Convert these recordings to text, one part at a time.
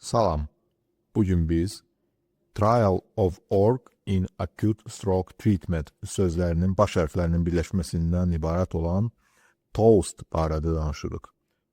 Salam. Bugün biz Trial of Org in Acute Stroke Treatment sözlərinin baş hərflərinin birləşməsindən ibarət olan TOAST barədə danışırıq.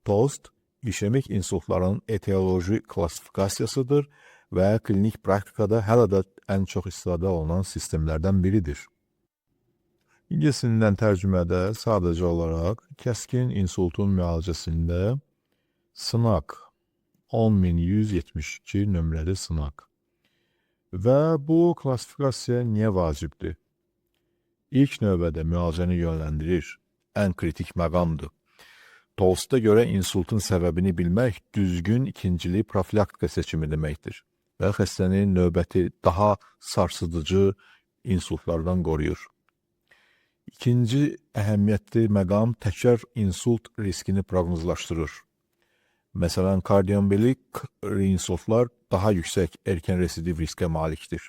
TOAST işemik insultların etioloji klassifikasiyasıdır və klinik praktikada hələ də ən çox istifadə olunan sistemlərdən biridir. İngilis dilindən tərcümədə sadəcə olaraq kəskin insultun müalicəsində sınaq 10172 nömrəli sınaq. Və bu klassifikasiya niyə vacibdir? İlk növbədə müalicəni yönləndirir, ən kritik məqamdır. TOAST-a görə insultun səbəbini bilmək düzgün ikincili profilaktika seçimi deməkdir və xəstəni növbəti daha sarsıdıcı insultlardan qoruyur. İkinci əhəmiyyətli məqam təkrar insult riskini proqnozlaşdırır. Məsələn, kardioembolik insultlar daha yüksək erkən residiv riskə malikdir.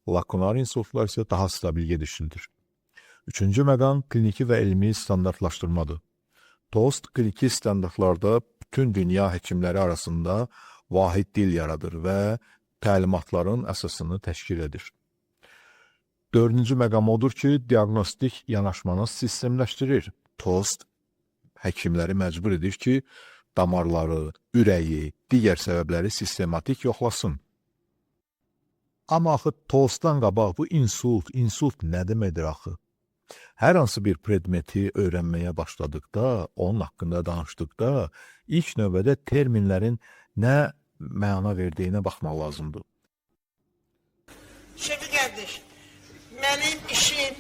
Lakunar insultlar isə daha stabil gedişlidir. Üçüncü məqam kliniki və elmi standartlaşdırmadır. TOAST kliniki standartlarda bütün dünya həkimləri arasında vahid dil yaradır və təlimatların əsasını təşkil edir. Dördüncü məqam odur ki, diaqnostik yanaşmanı sistemləşdirir. TOAST həkimləri məcbur edir ki, damarları, ürəyi, digər səbəbləri sistematik yoxlasın. Amma axı TOAST-dan qabaq bu insult nə deməkdir axı? Hər hansı bir predmeti öyrənməyə başladıqda, onun haqqında danışdıqda ilk növbədə terminlərin nə məna verdiyinə baxmaq lazımdır. Şefi kardeş, benim işim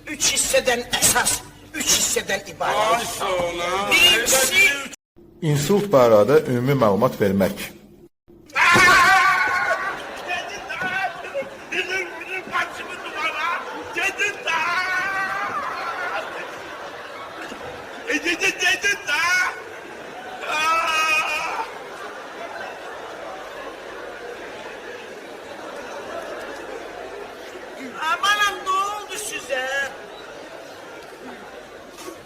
üç hisseden esas, üç hisseden ibaret. Birincisi İnsult barədə ümumi məlumat vermək. Dedin daha! Bizim başımı duvara! Dedin daha! Dedin dedin daha! Aa! Amanam ne oldu size?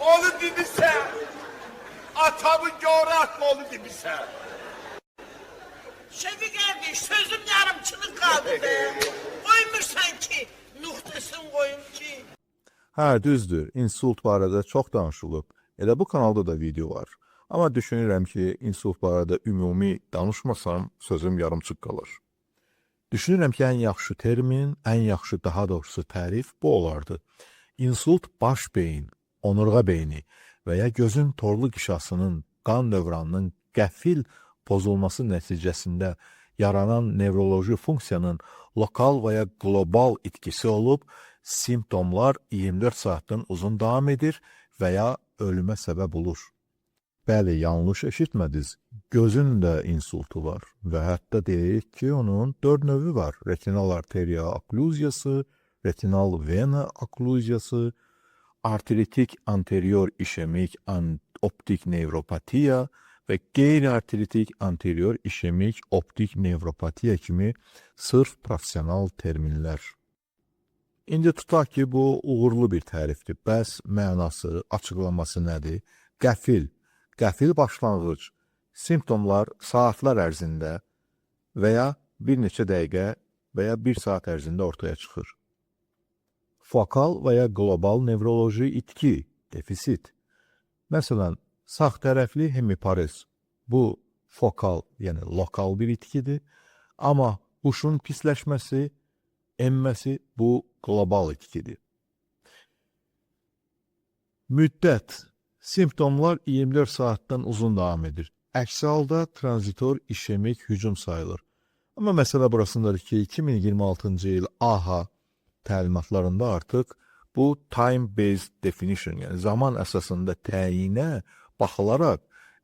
Onu demişsen, atamı göre atma onu demişsen. Şefi kardeş sözüm yarımçılık kaldı be. Koymursan ki, noktasını koyun ki. Hə, düzdür. İnsult barədə çox danışılıb. Elə bu kanalda da video var. Amma düşünürəm ki, insult barədə ümumi danışmasam, sözüm yarımçıq qalır. Düşünürəm ki, ən yaxşı termin, ən yaxşı daha doğrusu tərif bu olardı. İnsult baş beyin, onurğa beyni və ya gözün torlu qişasının qan dövranının qəfil pozulması nəticəsində yaranan nevroloji funksiyanın lokal və ya qlobal itkisi olub, simptomlar 24 saatdan uzun davam edir və ya ölümə səbəb olur. Bəli, yanlış eşitmədiniz. Gözün də insultu var və hətta deyirik ki, onun 4 növü var. Retinal arteriya okluziyası, retinal vena okluziyası, arteritik anterior işemik optik nevropatiya və qeyri-arteritik anterior işemik optik nevropatiya kimi sırf professional terminlər. İndi tutaq ki, bu uğurlu bir tərifdir. Bəs mənası, açıqlaması nədir? Qəfil, qəfil başlanğıc, simptomlar saatlar ərzində və ya bir neçə dəqiqə və ya bir saat ərzində ortaya çıxır. Fokal və ya qlobal nevroloji itki, defisit. Məsələn, sağ tərəfli hemiparez. Bu fokal, yəni lokal bir itkidir. Amma huşun pisləşməsi, enməsi bu qlobal itkidir. Müddət. Simptomlar 24 saatdan uzun davam edir. Əksi halda transitor işemik hücum sayılır. Amma məsələ burasındadır ki, 2026-cı il AHA təlimatlarında artıq bu time-based definition, yəni zaman əsasında təyinə baxılaraq,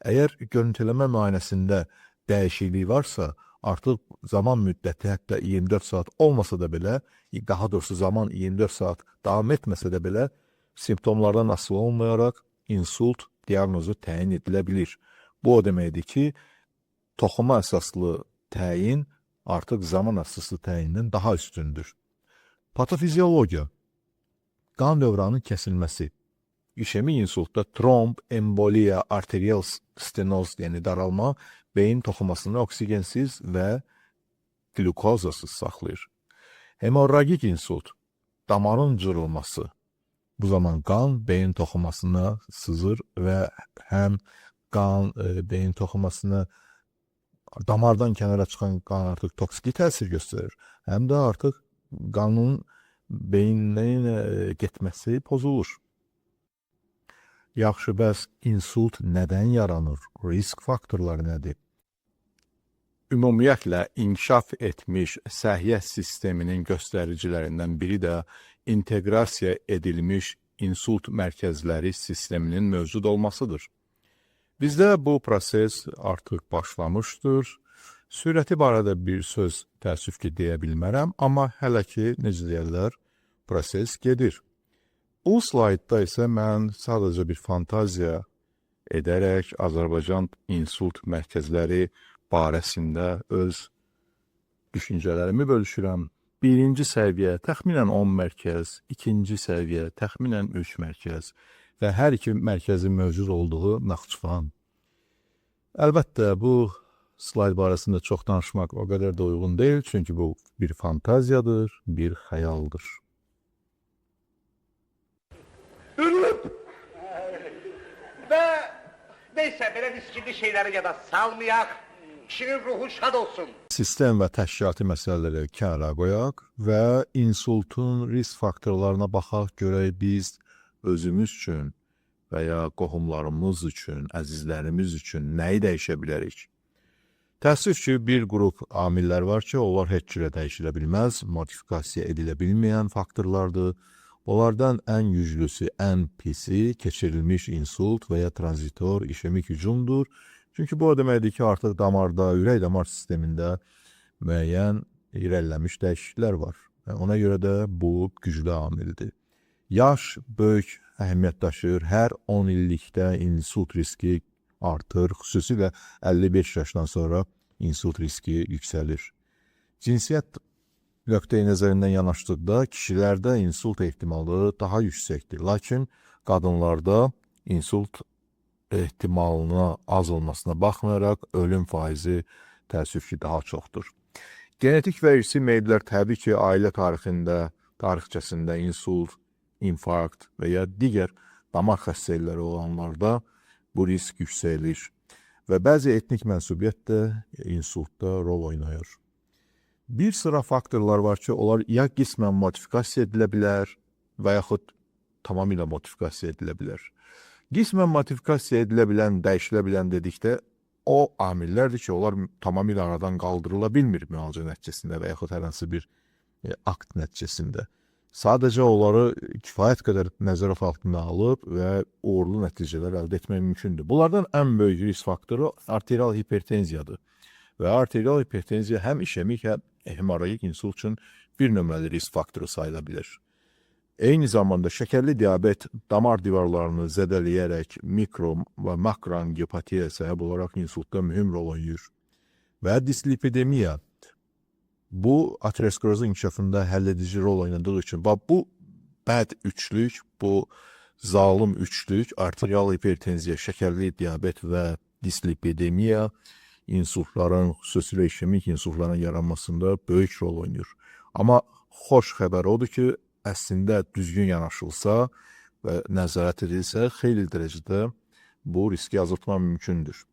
əgər görüntüləmə müayinəsində dəyişiklik varsa, artıq zaman müddəti hətta 24 saat olmasa da belə, daha doğrusu zaman 24 saat davam etməsə də belə, simptomlardan asılı olmayaraq insult diaqnozu təyin edilə bilir. Bu o deməkdir ki, toxuma əsaslı təyin artıq zaman əsaslı təyindən daha üstündür. Patofiziologiya. Qan dövranının kəsilməsi. İşemik insultda tromb, emboliya, arterial stenoz, yəni daralma beyin toxumasını oksigensiz və qlükozasız saxlayır. Hemorragik insult, damarın cırılması. Bu zaman qan beyin toxumasına sızır və həm qan beyin toxumasına damardan kənara çıxan qan artıq toksiki təsir göstərir. Həm də artıq qanın beyinlə getməsi pozulur. Yaxşı, bəs insult nədən yaranır? Risk faktorları nədir? Ümumiyyətlə, inkişaf etmiş səhiyyə sisteminin göstəricilərindən biri də inteqrasiya edilmiş insult mərkəzləri sisteminin mövcud olmasıdır. Bizdə bu proses artıq başlamışdır. Sürəti barədə bir söz təəssüf ki deyə bilmərəm, amma hələ ki, necə deyərlər, proses gedir. Bu slaydda isə mən sadəcə bir fantaziya edərək Azərbaycan insult mərkəzləri barəsində öz düşüncələrimi bölüşürəm. Birinci səviyyə təxminən 10 mərkəz, ikinci səviyyə təxminən 3 mərkəz və hər iki mərkəzin mövcud olduğu Naxçıvan. Əlbəttə, bu slayd barəsində çox danışmaq o qədər də uyğun deyil, çünki bu bir fantaziyadır, bir xəyaldır. Ölüp. Ve neyse belə niskinli şeyleri yada salmayak. Kişinin ruhu şad olsun. Sistem və təşkilati məsələləri kənara qoyaq və insultun risk faktorlarına baxaq, görək biz özümüz üçün və ya qohumlarımız üçün, əzizlərimiz üçün nəyi dəyişə bilərik? Təəssüf ki, bir qrup amillər var ki, onlar heç cürə dəyişilə bilməz, modifikasiya edilə bilməyən faktorlardır. Onlardan ən güclüsü, ən pisi keçirilmiş insult və ya transitor işemik hücumdur. Çünki bu o deməkdir ki, artıq damarda, ürək damar sistemində müəyyən irəliləmiş dəyişikliklər var. Və ona görə də bu güclü amildir. Yaş böyük əhəmiyyət daşıyır. Hər 10 illikdə insult riski artır. Xüsusilə 55 yaşdan sonra insult riski yüksəlir. Cinsiyyət nöqteyi nəzərindən yanaşdıqda kişilərdə insult ehtimalı daha yüksəkdir. Lakin qadınlarda insult ehtimalına az olmasına baxmayaraq ölüm faizi təəssüf ki daha çoxdur. Genetik və irsi meyllər təbii ki, ailə tarixində, tarixçəsində insult, infarkt və ya digər damar xəstəlikləri olanlarda bu risk yüksəlir və bəzi etnik mənsubiyyət də insultda rol oynayır. Bir sıra faktorlar var ki, onlar ya qismən modifikasiya edilə bilər və yaxud tamamilə modifikasiya edilə bilər. Qismən modifikasiya edilə bilən, dəyişilə bilən dedikdə o amillərdir ki, onlar tamamilə aradan qaldırıla bilmir müalicə nəticəsində və yaxud hər hansı bir akt nəticəsində. Sadəcə onları kifayət qədər nəzarət altına alıb və uğurlu nəticələr əldə etmək mümkündür. Bunlardan ən böyük risk faktoru arterial hipertenziyadır. Və arterial hipertenziya həm işemik, həm hemorragik insult üçün bir nömrəli risk faktoru sayıla bilər. Eyni zamanda şəkərli diabet damar divarlarını zədələyərək mikro və makroangiopatiyaya səbəb olaraq insultda mühüm rol oynayır. Və dislipidemiya bu aterosklerozun inkişafında həlledici rol oynadığı üçün bax bu bəd üçlük, bu zalım üçlük, arterial hipertenziya, şəkərli diabet və dislipidemiya insultların, xüsusilə işemik insultların yaranmasında böyük rol oynayır. Amma xoş xəbər odur ki, əslində düzgün yanaşılsa və nəzarət edilsə, xeyli dərəcədə bu riski azaltmaq mümkündür.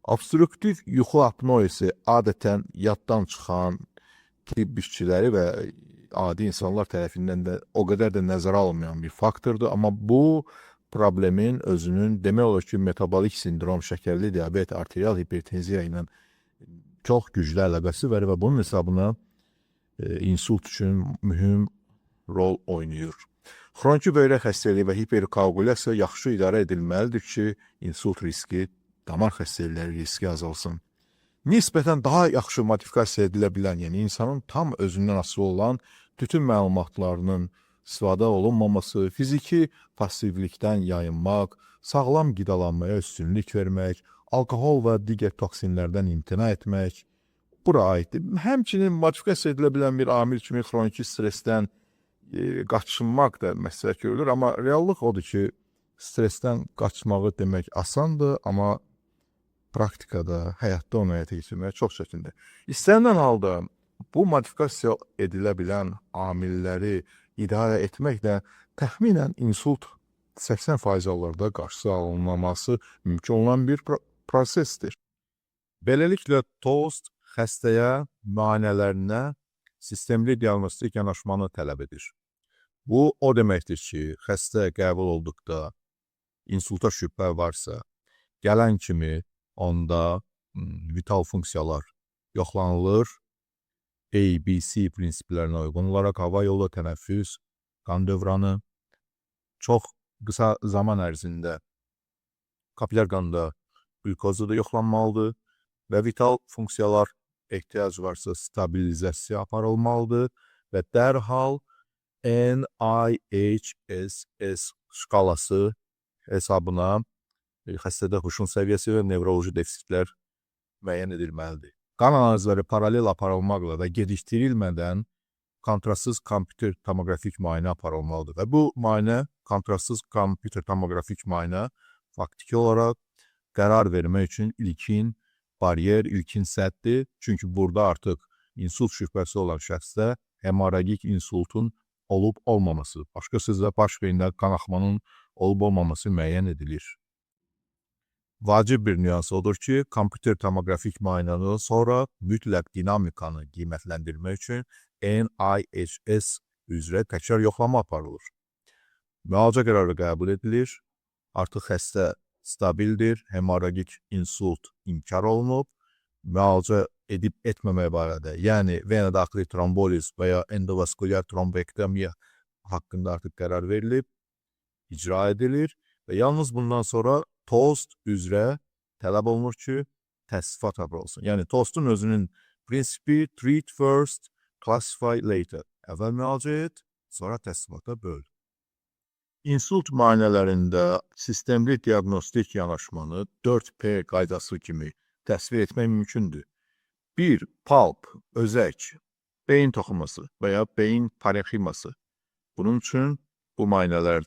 Obstruktiv yuxu apnoesi adətən yaddan çıxan tibb işçiləri və adi insanlar tərəfindən də o qədər də nəzərə alınmayan bir faktordur. Amma bu problemin özünün demək olar ki, metabolik sindrom, şəkərli diabet, arterial hipertenziya ilə çox güclü əlaqəsi var və bunun hesabına insult üçün mühüm rol oynayır. Xroniki böyrək xəstəliyi və hiperkoagulyasiya yaxşı idarə edilməlidir ki, insult riski, damar xəstəlikləri riski azalsın. Nisbətən daha yaxşı modifikasiya edilə bilən, yəni insanın tam özündən asılı olan tütün məlumatlarının istifadə olunmaması, fiziki passivlikdən yayınmaq, sağlam qidalanmaya üstünlük vermək, alkohol və digər toksinlərdən imtina etmək bura aiddir. Həmçinin modifikasiya edilə bilən bir amil kimi xroniki stressdən qaçınmaq da məsləhət görülür, amma reallıq odur ki, Stressdən qaçmağı demək asandır, amma praktikada, həyatda onu həyata keçirmək çox çətindir. İstənilən halda bu modifikasiya edilə bilən amilləri idarə etməklə təxminən insult 80% hallarda qarşısı alınması mümkün olan bir prosesdir. Beləliklə, TOAST xəstəyə müayinələrinə sistemli diaqnostik yanaşmanı tələb edir. Bu o deməkdir ki, xəstə qəbul olduqda insulta şübhə varsa, gələn kimi onda vital funksiyalar yoxlanılır. ABC prinsiplərinə uyğun olaraq hava yolu, tənəffüs, qan dövranı çox qısa zaman ərzində kapilyar qanda qlükozu da yoxlanmalıdır və vital funksiyalar ehtiyac varsa stabilizasiya aparılmalıdır və dərhal NIHSS şkalası hesabına xəstədə huşun səviyyəsi və nevroloji defisitlər müəyyən edilməlidir. Qan analizləri paralel aparılmaqla və gecikdirilmədən kontrastsız kompüter tomoqrafik müayinə aparılmalıdır və bu müayinə, kontrastsız kompüter tomoqrafik müayinə faktiki olaraq qərar vermək üçün ilkin bariyer, ilkin səddir. Çünki burada artıq insult şübhəsi olan şəxsdə hemorragik insultun olub olmaması, başqa sözlə baş beyində qanaxmanın olub olmaması müəyyən edilir. Vacib bir nüans odur ki, kompüter tomoqrafik müayinədən sonra mütləq dinamikanı qiymətləndirmək üçün NIHS üzrə təkrar yoxlama aparılır. Müalicə qərarı qəbul edilir. Artıq xəstə stabildir, hemorragik insult inkar olunub. Müalicə edib etməmək barədə, yəni vena daxili tromboliz və ya endovaskulyar trombektomiya haqqında artıq qərar verilib, icra edilir və yalnız bundan sonra TOAST üzrə tələb olunur ki, təsnifat aparılsın. Yəni TOAST-un özünün prinsipi treat first, classify later. Əvvəl müalicə et, sonra təsnifata böl. İnsult müayinələrində sistemli diaqnostik yanaşmanı 4P qaydası kimi təsvir etmək mümkündür. 1. Pulp, özək, beyin toxuması və ya beyin parenximası. Bunun üçün bu müayinələr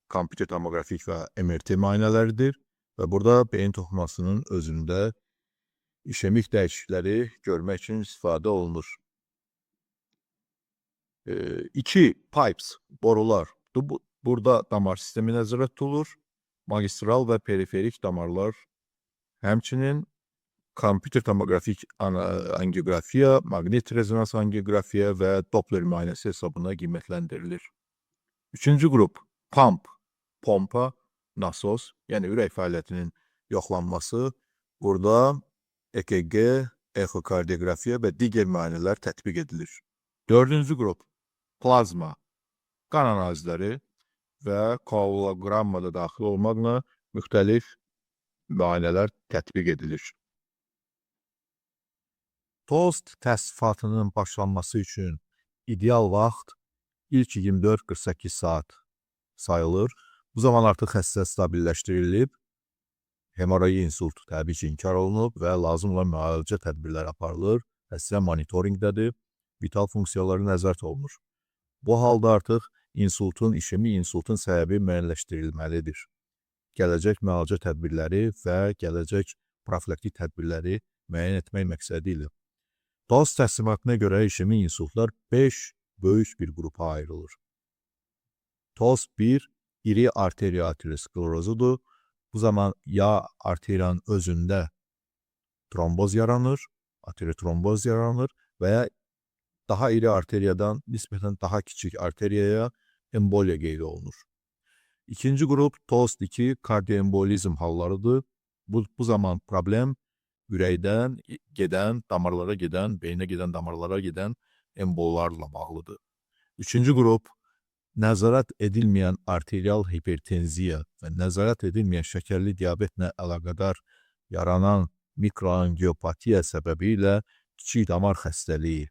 kompüter tomoqrafik və MRT müayinələridir və burada beyin toxumasının özündə işemik dəyişiklikləri görmək üçün istifadə olunur. 2. Pipes, borular. Burada damar sistemi nəzərdə tutulur. Magistral və periferik damarlar, həmçinin kompüter tomoqrafik angioqrafiya, maqnit rezonans angioqrafiya və Doppler müayinəsi hesabına qiymətləndirilir. Üçüncü qrup pump, pompa, nasos, yəni ürək fəaliyyətinin yoxlanması. Burada EKG, exokardioqrafiya və digər müayinələr tətbiq edilir. Dördüncü qrup plazma, qan analizləri və koaguloqramma da daxil olmaqla müxtəlif müayinələr tətbiq edilir. TOAST təsnifatının başlanması üçün ideal vaxt ilk 24-48 saat sayılır. Bu zaman artıq xəstə stabilləşdirilib, hemorragik insult təbii ki inkar olunub və lazım olan müalicə tədbirləri aparılır. Xəstə monitorinqdədir, vital funksiyaları nəzarət olunur. Bu halda artıq insultun, işemik insultun səbəbi müəyyənləşdirilməlidir. Gələcək müalicə tədbirləri və gələcək profilaktik tədbirləri müəyyən etmək məqsədi ilə. TOAST təsnifatına görə işemik insultlar 5 böyük bir qrupa ayrılır. TOAST 1 iri arteriya aterosklerozudur. Bu zaman ya arteriyanın özündə tromboz yaranır, aterotromboz yaranır və ya daha iri arteriyadan nisbətən daha kiçik arteriyaya emboliya qeyd olunur. İkinci qrup TOAST 2 kardioembolizm hallarıdır. Bu zaman problem ürəkdən gedən, damarlara gedən, beynə gedən damarlara gedən embollarla bağlıdır. Üçüncü qrup nəzarət edilməyən arterial hipertenziya və nəzarət edilməyən şəkərli diabetlə əlaqədar yaranan mikroangiopatiya səbəbi ilə kiçik damar xəstəliyi,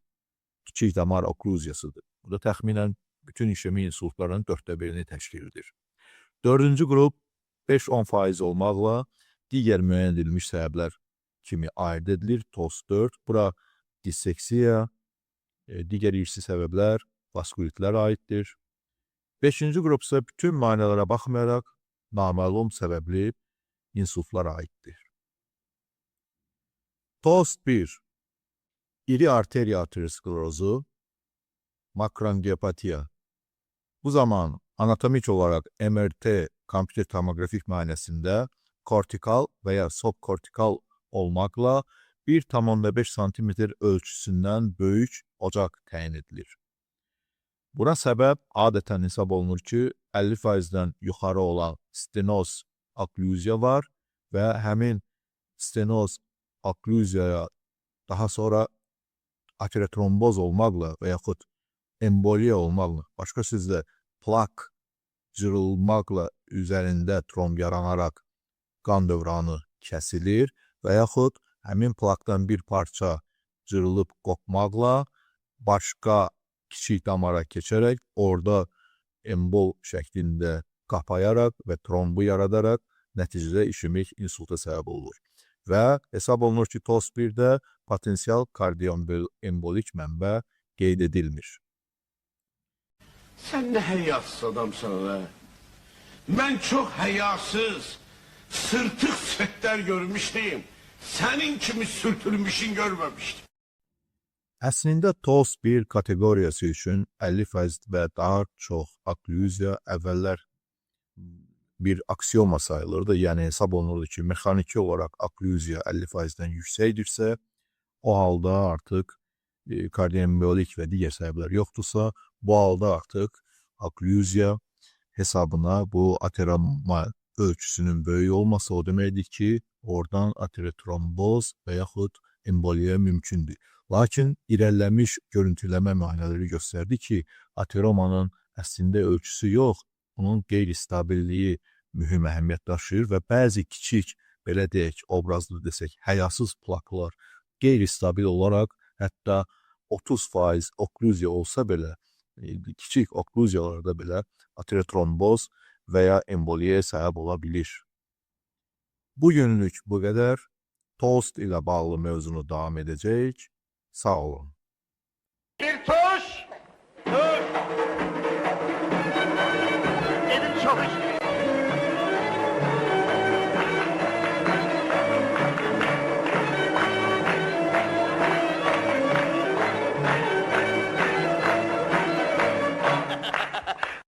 kiçik damar okluziyasıdır. Bu da təxminən bütün işemik insultların 1/4-ni təşkil edir. Dördüncü qrup 5-10% olmaqla digər müəyyən edilmiş səbəblər kimi ayırd edilir. TOAST 4. Bura disseksiya, digər irsi səbəblər, vaskulitlər aiddir. Beşinci qrup isə bütün müayinələrə baxmayaraq naməlum səbəbli insultlara aiddir. TOAST 1. İri arteriya aterosklerozu, makroangiopatiya. Bu zaman anatomik olarak MRT kompüter tomografik müayenesinde kortikal veya subkortikal olmakla 1,5 cm ölçüsündən böyük ocaq təyin edilir. Buna səbəb adətən hesab olunur ki, 50%-dən yuxarı olan stenoz oklüziya var və həmin stenoz oklüziyaya daha sonra aterotromboz olmaqla və yaxud emboliya olmaqla, başqa sözlə plak cırılmaqla üzərində tromb yaranaraq qan dövranı kəsilir və yaxud həmin plakdan bir parça cırılıb qopmaqla başqa kiçik damara keçərək orada embol şəklində qapayaraq və trombu yaradaraq nəticədə işemik insulta səbəb olur. Və hesab olunur ki, TOAST 1-də potensial kardioembolik mənbə qeyd edilmir. Sen ne həyasız adamsan be. Ben çok həyasız, sırtık setler görmüştüm. Senin kimi sürtülmüşün görmemiştim. Əslində TOAST 1 kateqoriyası üçün 50% və daha çox oklüziya əvvəllər bir aksiyoma sayılırdı. Yəni hesab olunurdu ki, mexaniki olaraq oklüziya 50%-dən yüksəkdirsə, o halda artıq kardioembolik və digər səbəblər yoxdursa, bu halda artıq oklüziya hesabına bu ateroma ölçüsünün böyük olması o deməkdir ki, oradan aterotromboz və yaxud emboliya mümkündür. Lakin irəliləmiş görüntüləmə müayinələri göstərdi ki, ateromanın əslində ölçüsü yox, onun qeyri-stabilliyi mühüm əhəmiyyət daşıyır və bəzi kiçik, belə deyək, obrazlı desək, həyasız plaklar qeyri-stabil olaraq hətta 30% oklüziya olsa belə, kiçik oklüziyalarda belə aterotromboz və ya emboliyaya səbəb ola bilir. Bugünlük bu qədər. TOAST ilə bağlı mövzunu davam edəcəyik. Sağ olun. Bir tuş. Dur. Dedim çok içme.